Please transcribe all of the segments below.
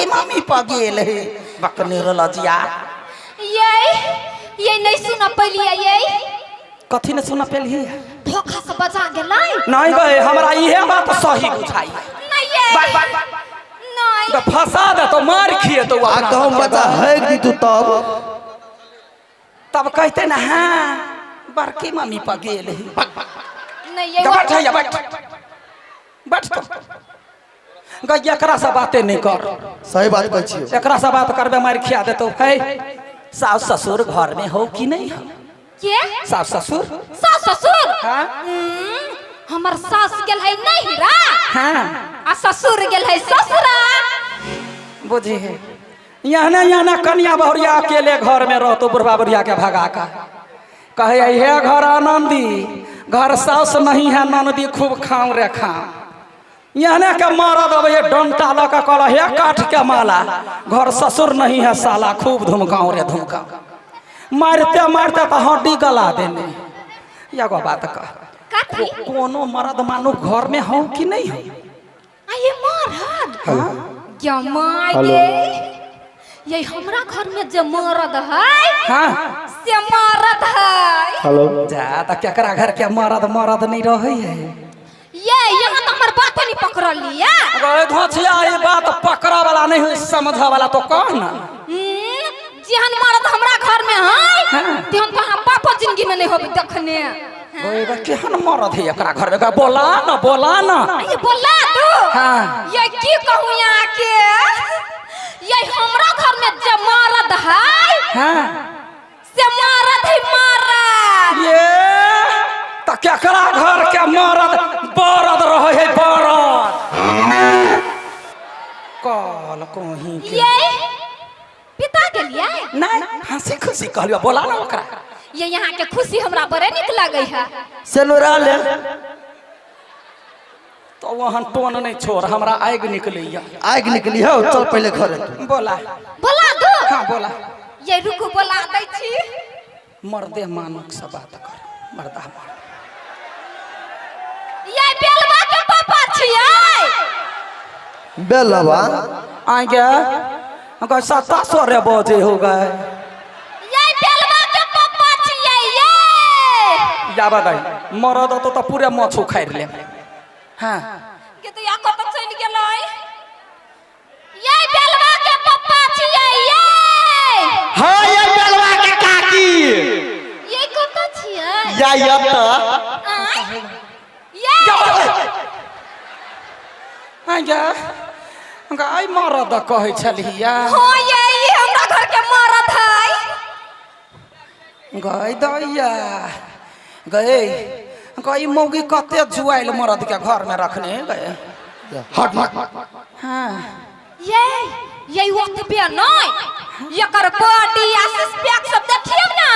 बड़की मम्मी पर गेल है बकने रलजिया। ये ये नहीं सुना पलिया ये। कथी ने सुना पेलही? धोखा से बजा गेलै। नहीं गए, हमरा इहे बात सही बुझाई। नहीं ये। नहीं। तो फंसा दे तो मार खिए तो आ अपना कहूँ सबके। बच्चा हैक दी तू तब तब कहते ना हाँ बड़की मम्मी पर गेल है। नहीं ये। बैठ हैया, बैठ बैठ। तो गई एकरा से बातें नहीं कर। सही बात कहै छियौ। एकरा से बात करबे मार खिया देतो है। सास ससुर घर में हो कि नहीं हो? के? सास ससुर। सास ससुर? हाँ। हमर सास गेल है नैहरा। हाँ। आ ससुर गेल है ससुरा। बुझी है यहाँ यहाँ कन्या बहुरिया अकेले घर में रहतो, बुढ़वा बुढ़िया के भगा का कहे हे घर आनंदी घर सास नहीं है ननदी खूब खाऊं रे खाऊं। यहाँ के मरद अब ये डंटा लऽ के कहल हे काठ के माला घर ससुर नहीं है साला खूब धुमकाऊं रे धुमकाऊं। मारते मारते तो हड्डी गला देने। एगो बात कह, कथी? कोनो मरद मानो घर में हो कि नहीं हो? आ ये मरद? क्या my गे, ये हमरा घर में जे मरद है। हाँ। से मरद है। हेलो। जा त केकरा घर के मरद मरद नहीं रहे है। ये यहाँ तो हमर बात नहीं पकड़लिया। अरे धोछिया ये बात पकड़ा वाला नहीं है, समझा वाला तो कह ना। जेहन मरद हमरा घर में है हाँ। तेहन तो हम बापो जिंदगी में नहीं होबे देखने। गए केहन मरद है एकरा घर में? गए, बोला ना बोला ना। ये बोला तू। हाँ। ये की कहूँ यहाँ के, ये हमरा घर में जे मरद है। हाँ। से मरद है मरद। ये त केकरा घर के मरद बरद रहे है बरद कल कहीं के। ये पिता गेलिए? नहीं, हंसी खुशी कहलियो, बोला ना ओकरा। ये यहाँ के खुशी हमरा बड़े निक लगे है। सेनुरा ले। तो वहन टोन नहीं छोड़, हमरा आगि निकलैया। आगि निकली हो, चल पहले घर तू। बोला बोला दू। हाँ बोला। ये रुकू बोला दै छी। मर्दे मानुख से बात कर, मर्दा मान। ये बेलवा के पापा छियै। बेलवा? आ गया 700 रे बजे हो गए। ये बेलवा के पापा छियै ये। जाबा दई मरद तो तो पूरे माछ उखाड़ ले। हाँ। के तो या कत चलि गेलै। ये बेलवा के पापा छियै ये। हाँ ये बेलवा के काकी। ये कत छियै? या या त। आय? ये। आ गया गाय मरद कहै छलिया। हाँ ये ई हमरा घर के मरद है। गई दैया गए गई मौगी कते जुआइल मरद के घर में रखने गए। हट हट। हाँ। ये ओतबे नहीं, एकर बॉडी आ सिक्स पैक सब देखियौ ना।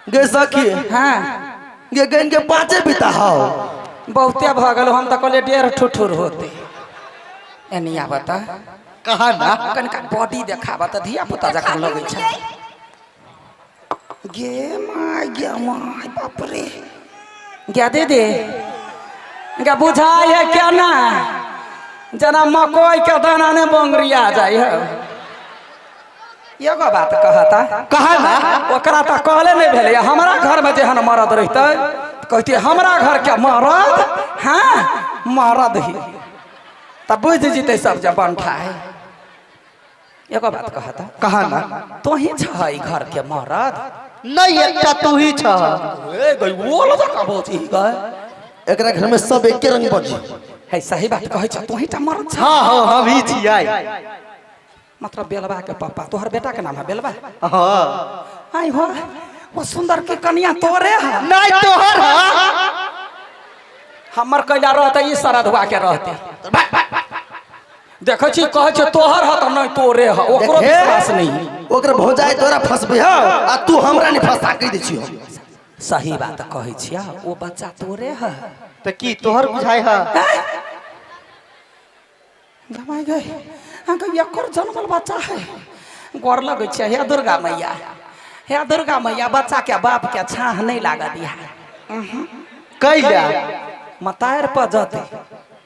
गे सखी। हाँ। गे गन के पाँचे बिता हो। बहुते भऽ गेल, हम तऽ कहलियै 1.5 ठुठुर होते। एनिया बता कहा ना कनिका बॉडी देखाबऽ तऽ धिया पुता जकाँ लगै छै। गे my गे my बाप रे। गे दीदी गे बुझाइ है केना जेना मकई के दाना ने बंगरिया जाइ है। एगो बात कहता कहा ना ओकरा तऽ कहले नहीं भेलै। हमरा घर में जेहन मरद रहतै कहती हमरा घर के मरद। हाँ मरद ही तब बुझ जीते सब जब बंठा है। एगो बात कहता कहा ना तो ही छह घर के मरद? नहीं एकटा तू ही छह। ए गई वो लगा का बोची गए। एकरा घर में सब एके रंग बजी है। सही बात कहै छ, तू ही टा मरद छ। हाँ हाँ हम ही छियै। मतलब बेलवा के पापा, तोहर बेटा के नाम है बेलवा? हाँ। आई हो वो सुंदर के कन्या तोरे है? नहीं तोहर है। हमर कैला रहते ई सरधुआ के रहते। देखै छी कहै छै तोहर है त नहीं तोरे है, ओकरो देखे? विश्वास नहीं। ओकर भौजाई तोरा फंसबे हो आ तू हमरा नहीं फंसा के दै छियो। सही बात कहै छिया, ओ बच्चा तोरे है। त की तोहर बुझाय है? गमाय गए अहाँके एकर जनमल बच्चा है। गोर लगै छै हे दुर्गा मैया, हे दुर्गा मैया बच्चा के बाप के छाह नहीं लागऽ दिहा। कैला? मतार पर जते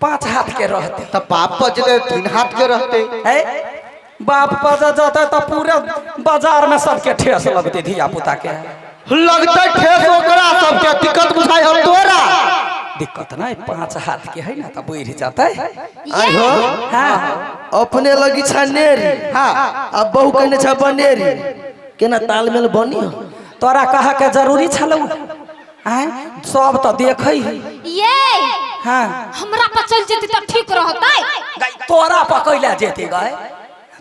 5 हाथ के रहते। त बाप पर जते 3 हाथ के रहते। है बाप पर जे जेतै तऽ पूरे बाजार में सबके ठेस लगतै धिया पुता के। लगतै ठेस ओकरा सबके, दिक्कत बुझाइ हम तोरा। दिक्कत नहीं, 5 हाथ के है ना तऽ बढ़ि जेतै। आइ हो। हाँ। अपने लगी छा नेरी। हाँ। आ बहू कहने छा बनेरी, केना तालमेल बनी हो? तोरा कहा के जरूरी छलौ? आँय, सब तऽ देखै है। ये हाँ। हमरा पर चल जेती तऽ ठीक रहतै। गई, तोरा पर कैला जेती गए?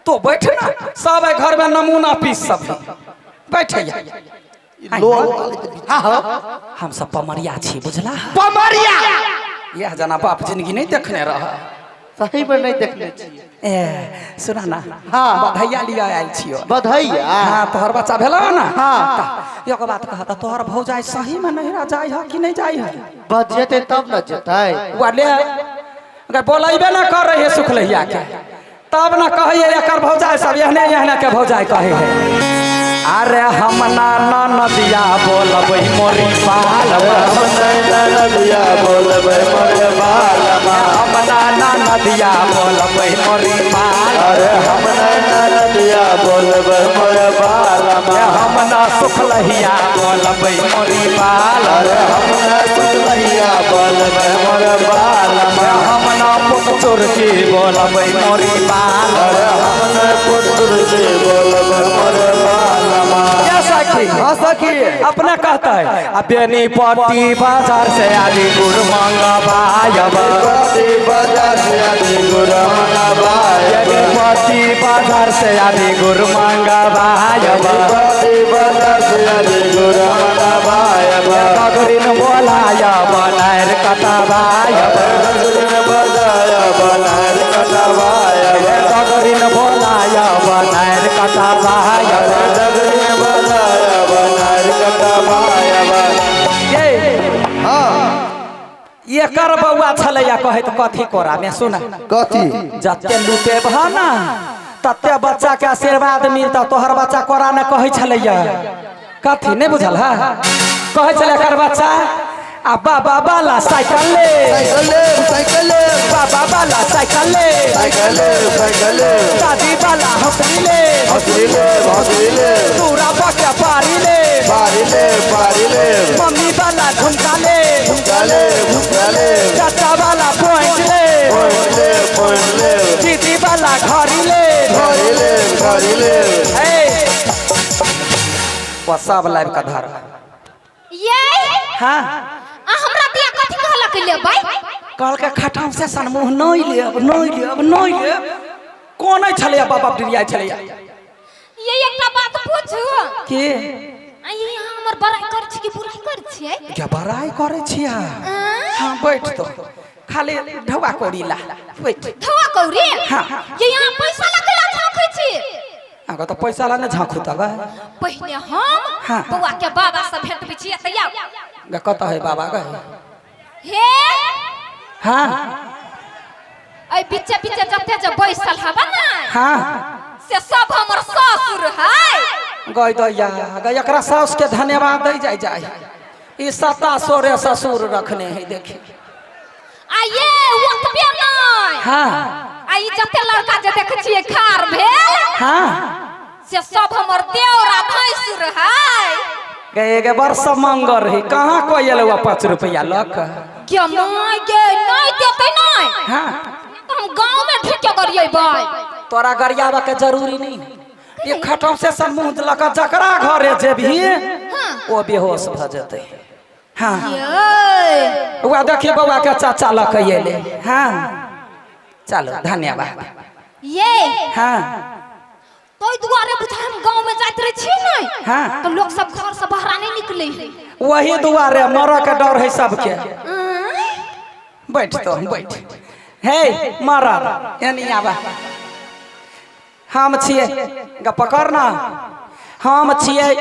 तो बैठ ना, सब है घर में नमूना पीस सब है। बैठे या। हाँ हाँ। हम सब पमरिया छी, बुझला? पमरिया? यह जना बाप जिंदगी नहीं देखने रह। सही में नहीं देखने छी। ए सुना ना। हाँ। बधैया लिया आयल छियो। बधैया? हाँ, तोहर बच्चा भेलो ना? हाँ। त एगो बात कहता, तोहर भौजाई सही में नहिरा जाय है कि नहीं जाय है? बच जेतै तब न जेतै। वाले अगर बोलैबे ना कर रहे सुखलहिया के, तब ना कहिए एकर भौजाई सब एहने एहने के भौजाई कहे है। अरे हम ना नदिया बोलबै मोरी बालमा। हम ना नदिया बोलबै मोरे बालमा। हम ना नदिया बोलबै मोरी बालमा। अरे हम ना नदिया बोलबै मोरे बालमा। हम ना सुखलहिया बोलबै मोरी बालमा। अरे हम ना सुखलहिया बोलबै मोरे बालमा। हम ना पुत चुरकी बोलबै मोरी बालमा। अरे हम ना पुत चुरकी बोलबै मोरे बालमा। क्या सखी? हाँ सखी। अपना कहता है अब बेनीपट्टी बाजार से आदि गुड़ मंगवायब। बेनीपट्टी बाजार से आदि गुड़ मंगवायब। बेनीपट्टी बाजार से आदि गुड़ मंगवायब। बेनीपट्टी बाजार से आदि गुड़ मंगवायब। गगरिन बोलायब नायर कटवायब। गगरिन बोलायब नायर कटवायब। गगरिन बोलायब नायर कटवायब। गगरिन बोलायब नायर कटवायब। ये हाँ। एकर बौआ छलैया कहैत कथी कोरा में सुना। कथी? जते लुटेब ह ना तते बच्चा के आशीर्वाद मिलता। तोहर बच्चा कोरा ने कहै छलैया कथी नहीं बुझल है? कहै छलै एकर बच्चा आ बाबा वाला साइकिल ले। साइकिल ले, साइकिल ले। बाबा वाला साइकिल ले। साइकिल ले, साइकिल ले। दादी वाला हौसली ले। हौसली ले, हौसली ले। पूरा बके पारी ले। पारी ले, पारी ले। मम्मी वाला झुमका ले। झुमका ले, झुमका ले। चाचा वाला पॉइंट ले। पॉइंट ले, पॉइंट ले। दीदी वाला घड़ी ले। घड़ी ले, घड़ी ले। ए वो सब लाइव का धर। ये हाँ। आ हमरा दिया कथी कहलक लेबै? कहलक खटाम से सन मुँह नहीं लेब, नहीं लेब, नहीं लेब। कोन छलैया बाप बाप डिरियाइ छलैया? ये एकटा बात पूछू के? आ ये अहाँ हमर बड़ाई कर छी कि बुराई कर छियै? क्या बड़ाई करे छियै? हाँ बैठ तो खाली ढौआ कौड़ी ला बैठ। ढौआ कौड़ी? हाँ। ये यहाँ पैसा लगेला झाँकै छी? अगर तो पैसा ला ने झाँकू तब। पहिने हम हाँ। बौआ के बाबा से भेंटबै छियै तऽ आउ। गे कतऽ है बाबा गे? हे हाँ। एहि बीचे बीचे जते जे बैसल हबा ने हाँ। से सब हमर ससुर है। गई दैया गई, एकरा सास के धन्यवाद दै जाय जाय। ई सत्ता सोरे ससुर रखने है देखी। आ ये ओतबे नहि। हाँ। आ ई जते लड़का जे देखै छियै खार भेल। हाँ। से सब हमर देवर आ भैंसुर है। गए गे बड़ समंगर है, कहाँ कोई एलौ 5 रुपया लक? गे my गे नहि देतै नहि। हाँ। तऽ हम गाँव में ढुके गरियेबै। तोरा गरियाबा के जरूरी नहीं। ये खटम से सब मुँह लक जकरा घरे जेबही ओ बेहोश भ जेतै। हाँ। ये वह देखी बौआ के चाचा लक एलै। हाँ चलो धन्यवाद। ये हाँ। तोय दुआरे बुझा हम गाँव में जाइत रहे छी नहीं। हाँ। तो लोग सब घर से बाहर नहीं निकले है। वही दुआरे मरऽ के डर है सबके। बैठ तो बैठ। हे मरद एनी आबा। हम छियै ग पकड़ ना, हम छियै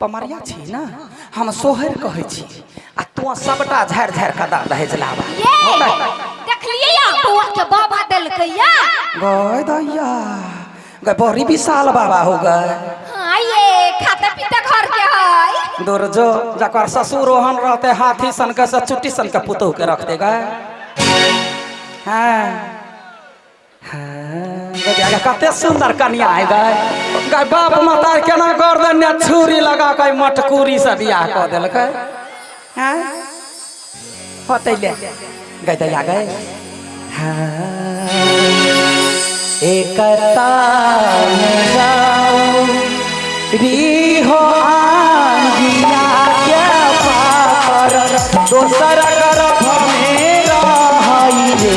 पमरिया छी ना, हम सोहर कहै छी आ तू सबटा झाड़ि झाड़ि कऽ दऽ दहेज लाबा। ये देखलियै या बौआ के बाबा देलकै या। गय दैया गय बड़ी विशाल बाबा हो गए। हाँ ये खाते पीते घर के है। दूर जो जकर ससुर ओहन रहते हाथी सन के से चुट्टी सन के पुतोह के रखते गए। हाँ हाँ गै, कते सुंदर कनिया है गै। गै बाप माता केना गर्दन में छुरी लगा के मटकूरी से बियाह कऽ देलकै। हैं होतै ले गै दैया गै। हाँ एकता में गाओ री हो आंगिया के पापर दोसर गर्भ में रहई रे।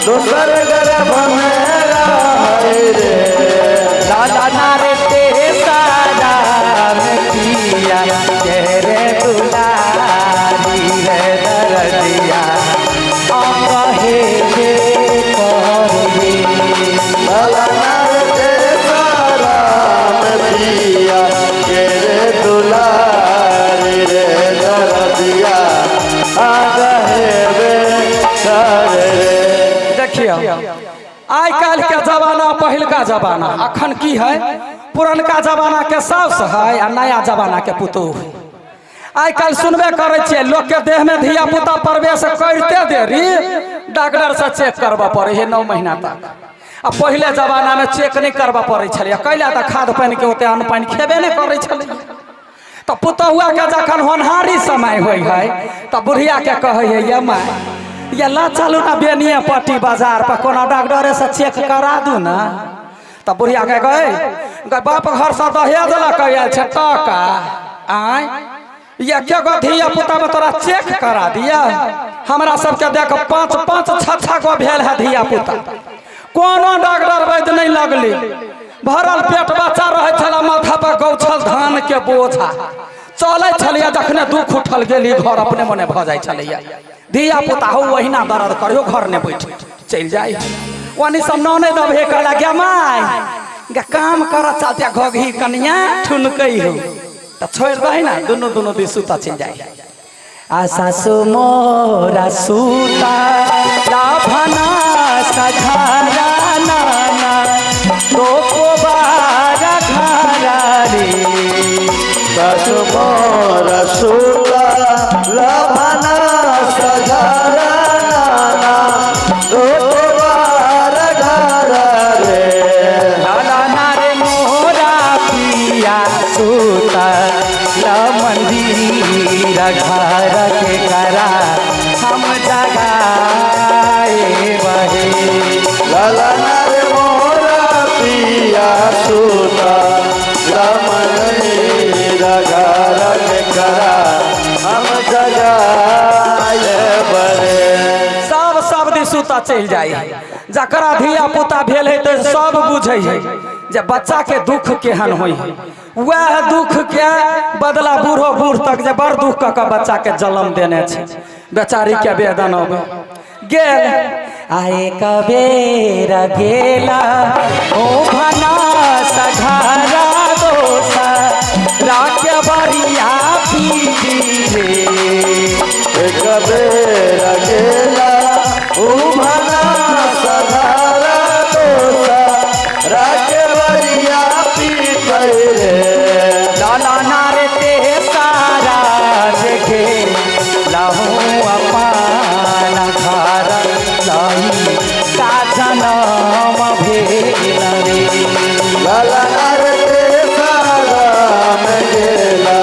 दोसर गर्भ में रहे रे। लाला नारे ते सारा में पिया तेरे दुलारी रे दरदिया कहे रे करे। लाला नार सारा में पिया के रे दुलारी रे दरदिया आ रहे वे कर रे। देखियो आइ काल्हि के जमाना पहिलका जमाना अखन की है, पुरनका जमाना के साउस है आ नया जमाना के पुतोहु है। आइ काल्हि सुनबे करै छियै लोक के देह में धिया पुता प्रवेश करते देरी डॉक्टर से चेक करबऽ पड़ै है 9 महीना तक। आ पहिले जमाना में चेक नहीं करबऽ पड़ै छलैए, कैला तऽ खाद पानि के ओते अन्न पानि खेबे नहि करै छलैए। तऽ पुतहुआ के जखन होनहारी समय होइ है तऽ बुढ़िया के कहै है ये माय ये ला चलू ना बेनिया पट्टी बाजार पर कोनो डॉक्टरे से चेक करा दू ना। तऽ बुढ़िया के कहै गै बाप घर से दहेज लऽ के आयल छै टका आँय ये के गो धिया पुता में तोरा चेक करा दिया। हमरा सबके देख 5 5 6 6 गो भेल है धिया पुता, कोनो डॉक्टर वैद्य नहीं लगली। भरल पेट बच्चा रहै छला, माथा पर गौछल धान के बोझा चलै छलैया। जखने दुख उठल गेली घर अपने मने भऽ जाइ छलैया। धिया पुता हो वहिना दर्द करियो घर ने बैठ चलि जाइ। ओनी सब नने दबे कहला गे माय गे काम कर चलते घघी कनिया ठुनकै हो तऽ छोड़ि दही ना दुनू दुनू दिस सुतऽ चलि जाइ। आ सासु मोरा सूता लाभना सघारा नाना तो कोबारा घारा रे। सासु मोर सुता लभना सघारा नाना दोबार घर रे। लाला नारे मोरा पिया सूता ला मंदिर घर के करा हम जगाए बहे। लाला नार मोरा पिया सुता रमन घर के करा हम जगाए बरे। सब सब दिन सुता चलि जाइ। जकरा धिया पुता भेल है तऽ सब बुझै है जे बच्चा के दुख केहन होइ है। वएह दुख के बदला बूढ़ो बूढ़ तक जे बड़ दुख कऽ के बच्चा के जन्म देने छै बेचारी के वेदन अबै गेल। आए कबेर गेला ओ भना सघारा दोसा राके बरिया पीटी रे। एक बेर गेला उभना सघारा दोसा राके बरिया पीटे रे। लाला नारे ते सारा देखे लहू अपान घर लाई का जनम भेल रे। लाला नार ते सारा में गेला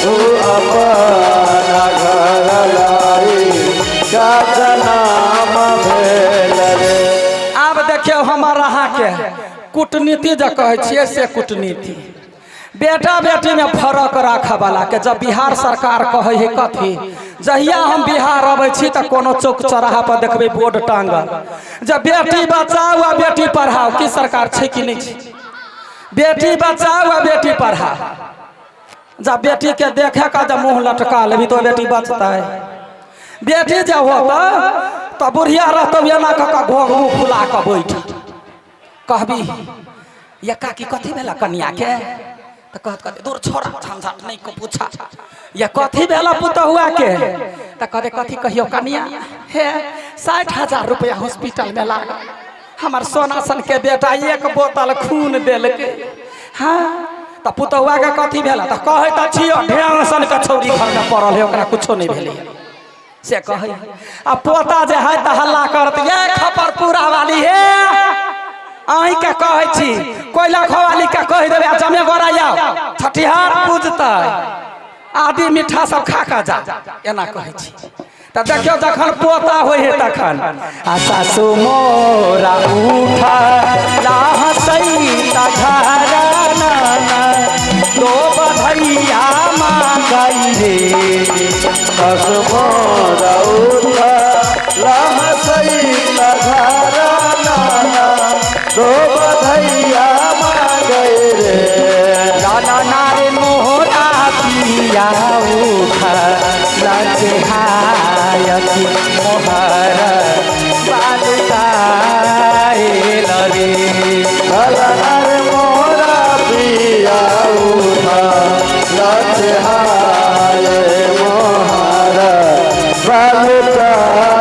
तू अपना घर लाई का जनम भेल रे। आब देखियौ हमर अहाँके कूटनीति जे कहै छियै से कूटनीति बेटा बेटी में फरक राखऽ वाला के जब बिहार सरकार कहै है कथी, जहिया हम बिहार अबै छी तऽ कोनो चौक चौराहा पर देखबै बोर्ड टांगल जब बेटी बचाओ आ बेटी पढ़ाओ। की सरकार छै कि नहि छै? बेटी बचाओ आ बेटी पढ़ाओ। जब बेटी के देखे का जब मुँह लटका लेबी तो बेटी बचतै। बेटी जब होतै तऽ बुढ़िया रहतौ एना कऽ कऽ घोघ मुँह फुला कऽ बैठ कहबी ये काकी कथी भेला कनिया के, तऽ कहत कहते दूर छोड़ा झंझट नहीं को पूछा। ये कथी भेला पुतहुआ के, तऽ कहते कथी कहियो कनिया हे 60,000 रुपया हॉस्पिटल में लागल, हमर सोना सन के बेटा 1 बोतल खून देलकै। हाँ तऽ पुतहुआ के कथी भेल? तऽ कहै तऽ छियौ, ढेंग सन के छौरी घर में पड़ल है, ओकरा कुछो नहि भेलै से कहै। आ पोता जे है तऽ हल्ला करत, ये खपरपुरा वाली हे, अहीं के कहै छी, कोयला खोवाली के कहि देबै आ जमे गोरा जाओ छठिहार पूजतै, आदि मीठा सब खा कऽ जा, एना कहै छी। तऽ देखियौ जखन पोता होइ है तखन आ सासु मोरा उठा हसैता घरा नाना दो बधैया मांगई रे। सासु मोरा उठा हसैता घरा नाना दो बधैया मांगई रे। लाला नारे मोरा पिया उठा लचहायती मोहर बालुतायल रे। लाला नारे मोरा पिया उठा लचहाय मोहर बालुतायल